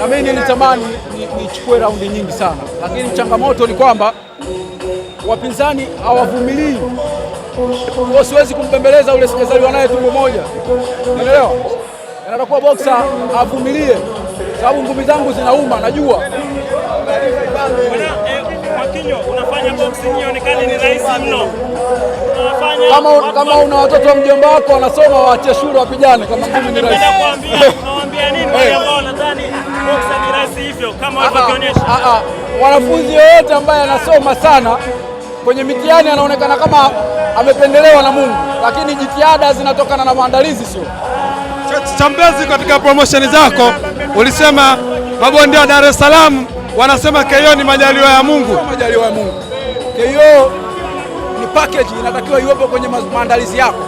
Na mimi nilitamani nichukue raundi nyingi sana, lakini changamoto ni kwamba wapinzani hawavumilii. Kwa siwezi kumbembeleza ule sijazaliwa naye tumbo moja, unaelewa? Anatakuwa boxer avumilie, sababu ngumi zangu zinauma, najua. Mwakinyo, unafanya boxing ionekane ni rahisi mno. Unafanya Kama una watoto wa mjomba wako wanasoma, waache shule wapigane, kama ngumi ni rahisi. Unawaambia nini wale ambao wanadhani boxing ni rahisi hivyo kama walivyoonyesha? Mwanafunzi yoyote ambaye anasoma sana kwenye mitihani anaonekana kama amependelewa na Mungu, lakini jitihada zinatokana na maandalizi, sio? Chambezi, katika promotion zako ulisema mabondia wa Dar es Salaam wanasema KO ni majaliwa ya Mungu. Majaliwa ya Mungu. KO ni package inatakiwa iwepo kwenye maandalizi yako.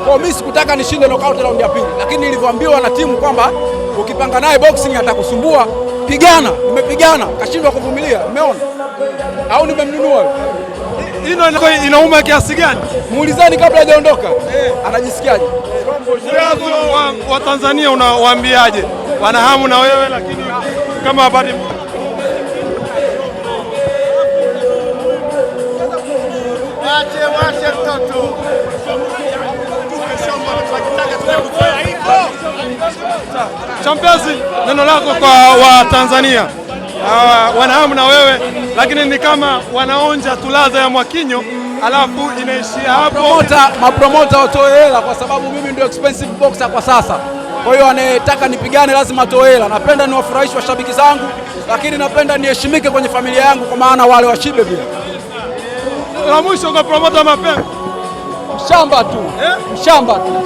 Kwa mimi sikutaka nishinde knockout round ya pili, lakini nilivyoambiwa na timu kwamba ukipanga naye boxing atakusumbua, pigana. Nimepigana, kashindwa kuvumilia. Umeona? Au nimemnunua? Hino inauma kiasi gani? Muulizeni kabla hajaondoka. Anajisikiaje? Wa Tanzania unawaambiaje? Wana hamu na wewe lakini kama habari. Wache mtoto. Chambezi, neno lako kwa Watanzania wana hamu na wewe lakini ni kama wanaonja tu ladha ya Mwakinyo alafu inaishia hapo. Mapromota watoe hela kwa sababu mimi ndio expensive boxer kwa sasa. Kwa hiyo anayetaka nipigane lazima atoe hela. Napenda niwafurahishe washabiki zangu, lakini napenda niheshimike kwenye familia yangu, kwa maana wale washibe pia. La mwisho kwa promota mapema. Mshamba tu, mshamba tu.